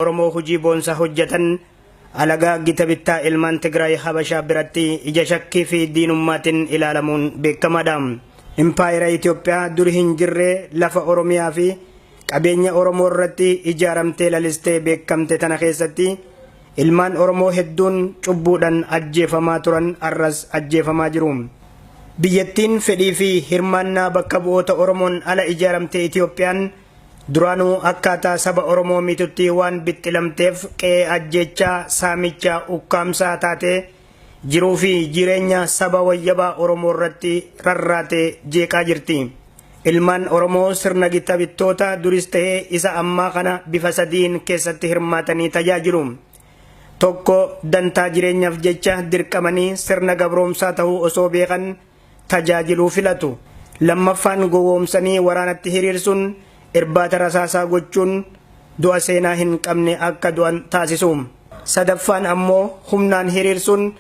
Oromoo hojii boonsaa hojjetan alagaa gita bittaa ilmaan Tigraay Habashaa biratti ija shakkii fi diinummaatiin ilaalamuun beekamaadha. Impaayera Itoophiyaa duri hin jirre lafa Oromiyaa fi qabeenya Oromoo irratti ijaaramtee lalistee beekamte tana keessatti ilmaan Oromoo hedduun cubbuudhaan ajjeefamaa turan arras ajjeefamaa jiru. Biyyattiin fedhii fi hirmaannaa bakka bu'oota Oromoon ala ijaaramte Itoophiyaan duraanuu akkaataa saba Oromoo mitutti waan bixxilamteef qe'ee ajjeechaa, saamichaa, ukkaamsaa taatee jiruu fi jireenya saba wayyabaa Oromoo irratti rarraatee jeeqaa jirti. Ilmaan Oromoo sirna gita bittoota duris ta'ee isa ammaa kana bifa sadiin keessatti hirmaatanii tajaajilu. Tokko, dantaa jireenyaaf jecha dirqamanii sirna gabroomsaa ta'uu osoo beekan tajaajiluu filatu. Lammaffaan, gowwoomsanii waraanatti hiriirsuun irbaata rasaasaa gochuun du'a seenaa hin qabne akka du'an taasisu. Sadaffaan ammoo humnaan hiriirsuun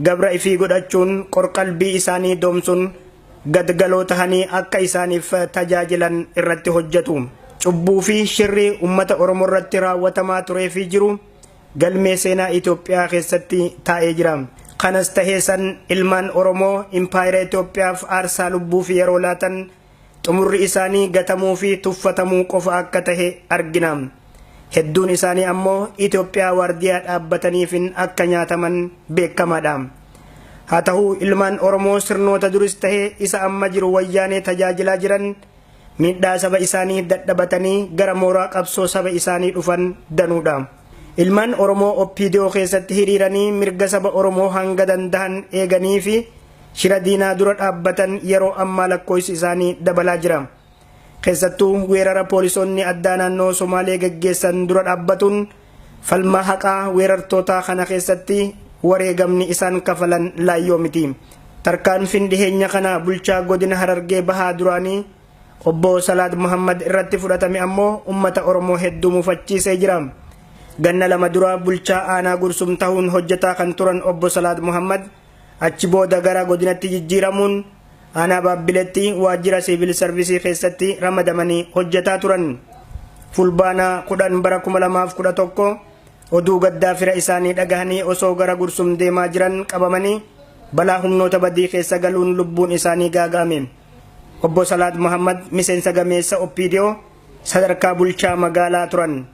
gabra ifii godhachuun qorqalbii isaanii doomsuun gadgaloo tahanii akka isaaniif tajaajilan irratti hojjetu. Cubbuu fi shirri uummata Oromoo irratti raawwatamaa turee fi jiru galmee seenaa Itoophiyaa keessatti taa'ee jira. Kanas tahee san, ilmaan Oromoo impaayera Itoophiyaaf aarsaa lubbuu fi yeroo laatan xumurri isaanii gatamuu fi tuffatamuu qofa akka tahe argina. Hedduun isaanii ammoo Itoophiyaa waardiyaa dhaabbataniifin akka nyaataman beekamaadha. Haa ta'u, ilmaan Oromoo sirnoota duris tahee isa amma jiru Wayyaanee tajaajilaa jiran miidhaa saba isaanii dadhabatanii gara mooraa qabsoo saba isaanii dhufan danuudha. Ilmaan Oromoo OPDO keessatti hiriiranii mirga saba Oromoo hanga danda'an eeganii fi shira diinaa dura dhaabbatan yeroo ammaa lakkoofsi isaanii dabalaa jira. Keessattuu weerara poolisoonni addaa naannoo Somaalee gaggeessan dura dhaabbatuun falma haqaa weerartootaa kana keessatti wareegamni isaan kafalan laayyoo miti. Tarkaanfiin dhiheenya kana bulchaa godina Harargee Bahaa duraanii obbo Salaad Muhammad irratti fudhatame ammoo ummata Oromoo hedduu mufachiisee jira. Ganna 2 dura bulchaa aanaa Gursum ta'uun hojjetaa kan turan obbo Salaad Muhammad achi booda gara godinatti jijjiiramuun aanaa Baabbiletti waajjira siivil sarvisii keessatti ramadamanii hojjetaa turan. Fulbaana 10 bara 2011 oduu gaddaa fira isaanii dhagahanii osoo gara Gursum deemaa jiran qabamanii balaa humnoota badii keessa galuun lubbuun isaanii gaaga'ame. Obbo Salaad Muhammad miseensa gameessa OPDO sadarkaa bulchaa magaalaa turan.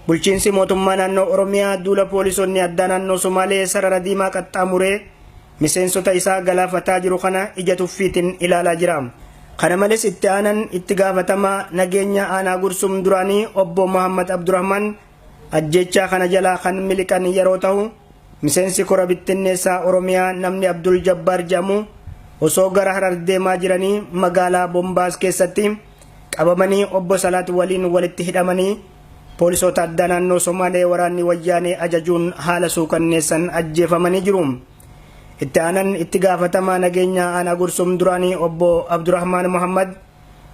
Bulchiinsi mootummaa naannoo Oromiyaa duula poolisoonni addaa naannoo Somaalee sarara diimaa qaxxaamuree miseensota isaa galaafataa jiru kana ija tuffiitiin ilaalaa jira. Kana malees, itti aanan itti gaafatamaa nageenya aanaa Gursum duraanii obbo Muhammad Abdurrahman ajjechaa kana jalaa kan miliqan yeroo ta'u, miseensi kora bittinneessaa Oromiyaa namni Abdul Jabbaar jedhamu osoo gara Harar deemaa jiranii magaalaa Bombaas keessatti qabamanii obbo Salaat waliin walitti hidhamanii poolisoota addaa naannoo Somaalee waraanni Wayyaanee ajajuun haala suukanneessan ajjeefamanii jiru. Itti aanan itti gaafatamaa nageenya aanaa Gursum duraanii obbo Abdurrahmaan Muhammad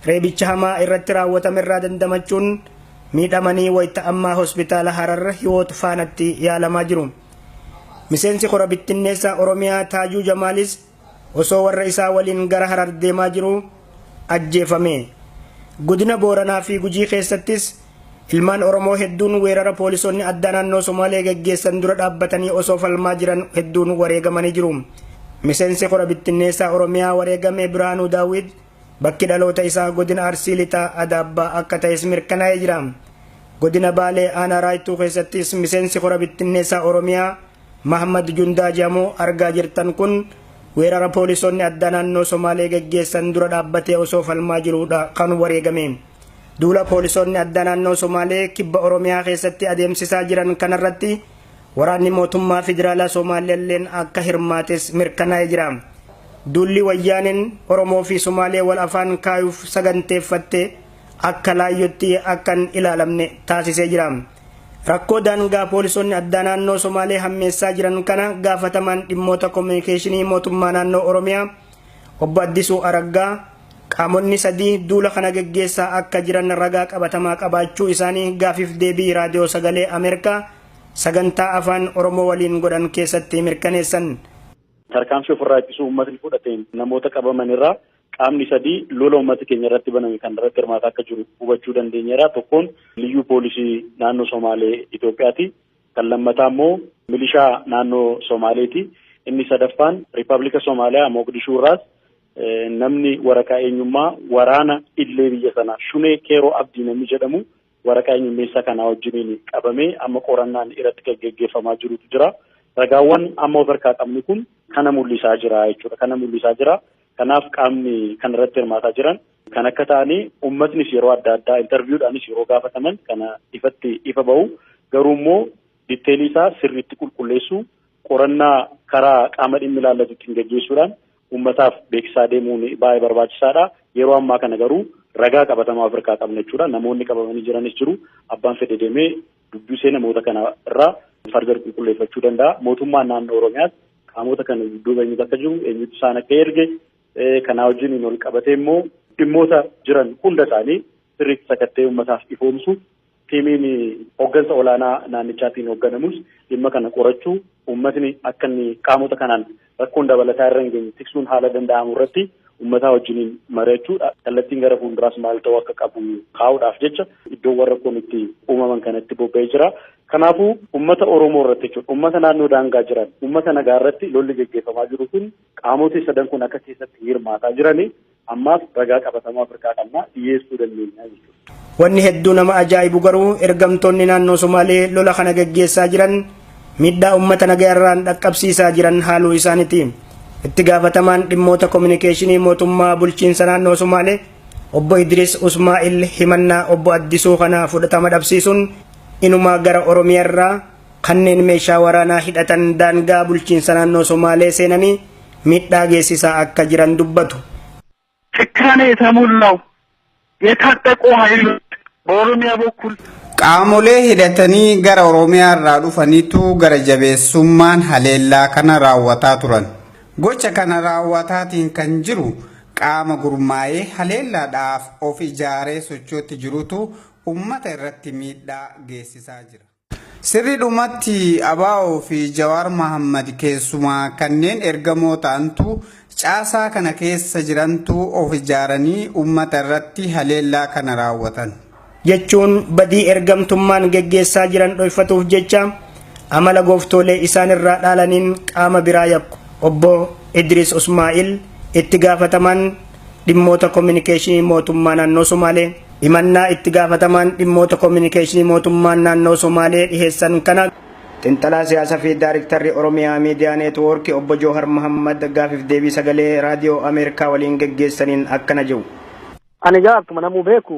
reebicha hamaa irratti raawwatame irraa dandamachuun miidhamanii wayita ammaa hospitaala Harar Hiwoot Faanatti yaalamaa jiru. Miseensi kora bittinneessaa Oromiyaa Taajuu Jamaalis osoo warra isaa waliin gara Harar deemaa jiru ajjeefame. Godina Booranaa fi Gujii keessattis ilmaan Oromoo hedduun weerara poolisoonni addaa naannoo Somaalee gaggeessan dura dhaabbatanii osoo falmaa jiran hedduun wareegamanii jiru. Miseensi kora bittinneessaa Oromiyaa wareegame Birhaanuu Daawit bakki dhaloota isaa godina Arsii Lixaa Adaabbaa akka ta'es mirkanaa'ee jira. Godina Baalee aanaa Raaytuu keessattis miseensi kora bittinneessaa Oromiyaa Mahammad Jundaa jedhamu argaa jirtan kun weerara poolisoonni addaa naannoo Somaalee gaggeessan dura dhaabbatee osoo falmaa jirudha kan wareegame. Duula poolisoonni addaa naannoo Somaalee kibba Oromiyaa keessatti adeemsisaa jiran kanarratti waraanni mootummaa federaalaa Somaaleelleen akka hirmaates mirkanaa'ee jira. Duulli Wayyaaneen Oromoo fi Somaalee wal afaan kaayuuf saganteeffatte akka laayyootti akka hin ilaalamne taasisee jira. Rakkoo daangaa poolisoonni addaa naannoo Somaalee hammeessaa jiran kana gaafatamaan dhimmoota koominikeeshinii mootummaa naannoo Oromiyaa obbo Addisuu Araggaa qaamonni sadii duula kana geggeessaa akka jiran ragaa qabatamaa qabaachuu isaanii gaafiif deebii Raadiyoo Sagalee Ameerikaa sagantaa Afaan Oromoo waliin godhan keessatti mirkaneessan. Tarkaanfii ofirraa ittisuu uummatni fudhateen namoota qabaman irraa Qaamni sadii lola uummata keenya irratti baname kan irratti hirmaataa akka jiru hubachuu dandeenyeera. Tokkoon liyyuu poolisii naannoo Somaalee Itoophiyaati. Kan lammataa immoo milishaa naannoo Somaaleeti. Inni sadaffaan Riippaabilika Somaaliyaa Mogadishuu irraas namni waraqaa eenyummaa waraana illee biyya sanaa Shunee Keeroo Abdii namni jedhamu waraqaa eenyummeessaa kanaa wajjiniin qabamee amma qorannaan irratti kan geggeeffamaa jirutu jira. Ragaawwan amma of harkaa qabnu kun kana mul'isaa jira jechuudha. Kana mul'isaa jira. Kanaaf qaamni kan irratti hirmaataa jiran kan akka ta'anii uummatnis yeroo adda addaa intarviiwudhaanis yeroo gaafataman kana ifatti ifa bahu, garuu immoo ditteelii isaa sirriitti qulqulleessuu, qorannaa karaa qaama dhimmi ilaallatutti geggeessuudhaan uummataaf beeksisaa deemuun baay'ee barbaachisaadha. Yeroo ammaa kana garuu ragaa qabatamaa of harkaa qabna jechuudha. Namoonni qabamanii jiranis jiru. Abbaan fedhe deemee dubbisee namoota kana irraa farda qulqulleeffachuu danda'a. Mootummaan naannoo Oromiyaas qaamota kana dudduuba eenyutu akka jiru, eenyutu isaan akka erge, kanaa wajjin ol qabatee immoo dhimmoota jiran hunda isaanii sirriitti sakattee uummataaf ifoomsu, tiimiin hooggansa olaanaa naannichaatiin hoogganamus dhimma kana qorachuu, uummatni akka inni qaamota kanaan rakkoon dabalataa irra hin geenye tiksuun haala danda'amu irratti uummataa wajjiniin mari'achuudha. Kallattiin gara fuulduraas maal ta'uu akka qabu kaa'uudhaaf jecha iddoowwan rakkoon itti uumaman kanatti bobba'ee jira. Kanaafuu uummata Oromoo irratti jechuudha, uummata naannoo daangaa jiran, uummata nagaa irratti lolli geggeeffamaa jiru kun qaamoti sadan kun akka keessatti hirmaataa jiranii ammaaf ragaa qabatamaa Afrikaa qabnaa dhiyeessuu dandeenya jechuudha. Wanni hedduu nama ajaa'ibu garuu ergamtoonni naannoo Somaalee lola kana geggeessaa jiran miidhaa uummata nagaa irraan dhaqqabsiisaa jiran haaluu isaaniiti. Itti gaafatamaan dhimmoota kominikeeshinii mootummaa bulchiinsa naannoo Somaalee obbo Idris Usmaa'il himannaa obbo Addisuu kana fudhatama dhabsiisuun inumaa gara Oromiyaa irraa kanneen meeshaa waraanaa hidhatan daangaa bulchiinsa naannoo Somaalee seenanii miidhaa geessisaa akka jiran dubbatu. ጭካኔ የተሞላው የታጠቁ ኃይሎች በኦሮሚያ በኩል Qaamolee hidhatanii gara Oromiyaa irraa dhufaniitu gara jabeessummaan haleellaa kana raawwataa turan. Gocha kana raawwataatiin kan jiru qaama gurmaa'ee haleellaadhaaf of ijaaree sochootti jirutu uummata irratti miidhaa geessisaa jira. Sirriidhumatti Abaa'oo fi Jawaar Mohammad keessumaa kanneen ergamoo ta'antu caasaa kana keessa jirantu of ijaaranii uummata irratti haleellaa kana raawwatan. Jechuun badii ergamtummaan geggeessaa jiran dhoyfatuuf jecha amala gooftoolee isaan irraa dhaalaniin qaama biraa yakku. Obbo Idris Usmaa'il itti gaafatamaan dhimmoota kominikeeshinii mootummaa naannoo Somaalee himannaa itti gaafatamaan dhimmoota kominikeeshinii mootummaa naannoo Somaalee dhiheessan kana xiinxalaa siyaasaa fi daariktarri Oromiyaa Miidiyaa Neetwoorkii obbo Joohar Mahammad gaafiif deebii sagalee raadiyoo Ameerikaa waliin geggeessaniin akkana jiru. Ani egaa akkuma namuu beeku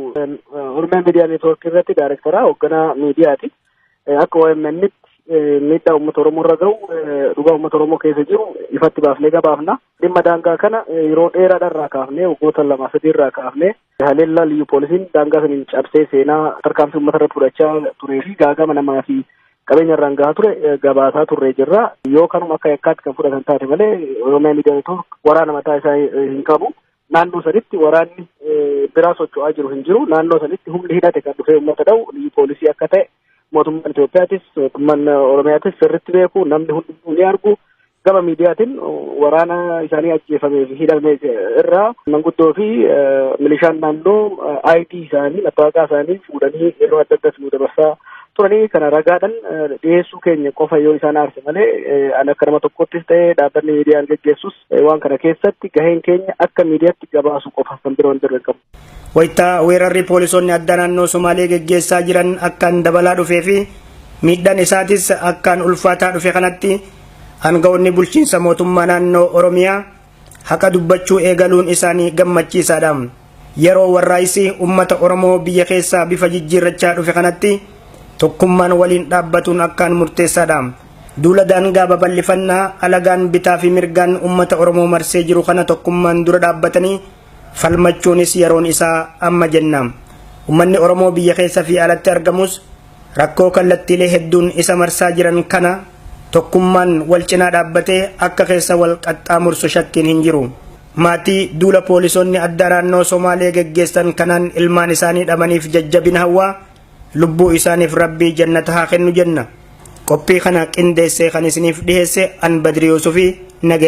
Oromiyaa Miidiyaa Neetwoorkii irratti daayirektara hoogganaa miidiyaati. Akka OMN'tti miidhaa uummata Oromoo irra gahu, dhugaa uummata Oromoo keessa jiru ifatti baafnee gabaafna. Dhimma daangaa kana yeroo dheeraadhaan kaafnee, waggoota 2-3 irraa kaafnee, haleellaa liyyuu poolisiin daangaa saniin cabsee seenaa tarkaanfii uummata irratti fudhachaa turee fi gaagama namaa fi qabeenya irraan gahaa ture gabaasaa turree jirra. Yoo kanuma akka yakkaatti kan fudhatan taate malee Oromiyaa Miidiyaa Neetwoork waraana mataa isaa hin qabu. Naannoo sanitti waraanni biraa socho'aa jiru hin jiru. Naannoo sanitti humni hidhate kan dhufee uummata dha'u liyyuu poolisii akka ta'e mootummaan Itoophiyaatis mootummaan Oromiyaatis sirriitti beeku, namni hundinuu ni argu. Gama miidiyaatiin waraana isaanii ajjeefamee fi hidhame irraa manguddoo fi milishaan naannoo ID isaanii, mattaawaqaa isaanii fuudhanii yeroo adda addaas nu dabarsaa turanii kana ragaadhaan dhiyeessuu keenya qofa yoo isaan aarse malee ani akka nama tokkottis ta'ee dhaabbanni miidiyaan geggeessus waan kana keessatti gaheen keenya akka miidiyaatti gabaasu qofa, kan biroo hin qabu. Waytaa weerarri poolisoonni adda naannoo Somaalee geggeessaa jiran akkaan dabalaa dhufee fi miidhaan isaatis akkaan ulfaataa dhufe kanatti aangawoonni bulchiinsa mootummaa naannoo Oromiyaa haqa dubbachuu eegaluun isaanii gammachiisaadha. Yeroo warraayisi uummata Oromoo biyya keessaa bifa jijjiirrachaa dhufe kanatti tokkummaan waliin dhaabbatuun akkaan murteessaadha. Duula daangaa babal'ifannaa alagaan bitaa fi mirgaan uummata Oromoo marsee jiru kana tokkummaan dura dhaabbatanii falmachuunis yeroon isaa amma jenna. Uummanni Oromoo biyya keessa fi alatti argamus rakkoo kallattiilee hedduun isa marsaa jiran kana tokkummaan wal cinaa dhaabbatee akka keessa wal qaxxaamursu shakkiin hin jiru. Maatii duula poolisoonni adda naannoo Somaalee geggeessan kanaan ilmaan isaanii dhabaniif jajjabina hawwaa, lubbuu isaaniif rabbii jannata haa kennu jenna. Qophii kana qindeessee kan isiniif dhiheesse an Badri Yuusufii nagaya.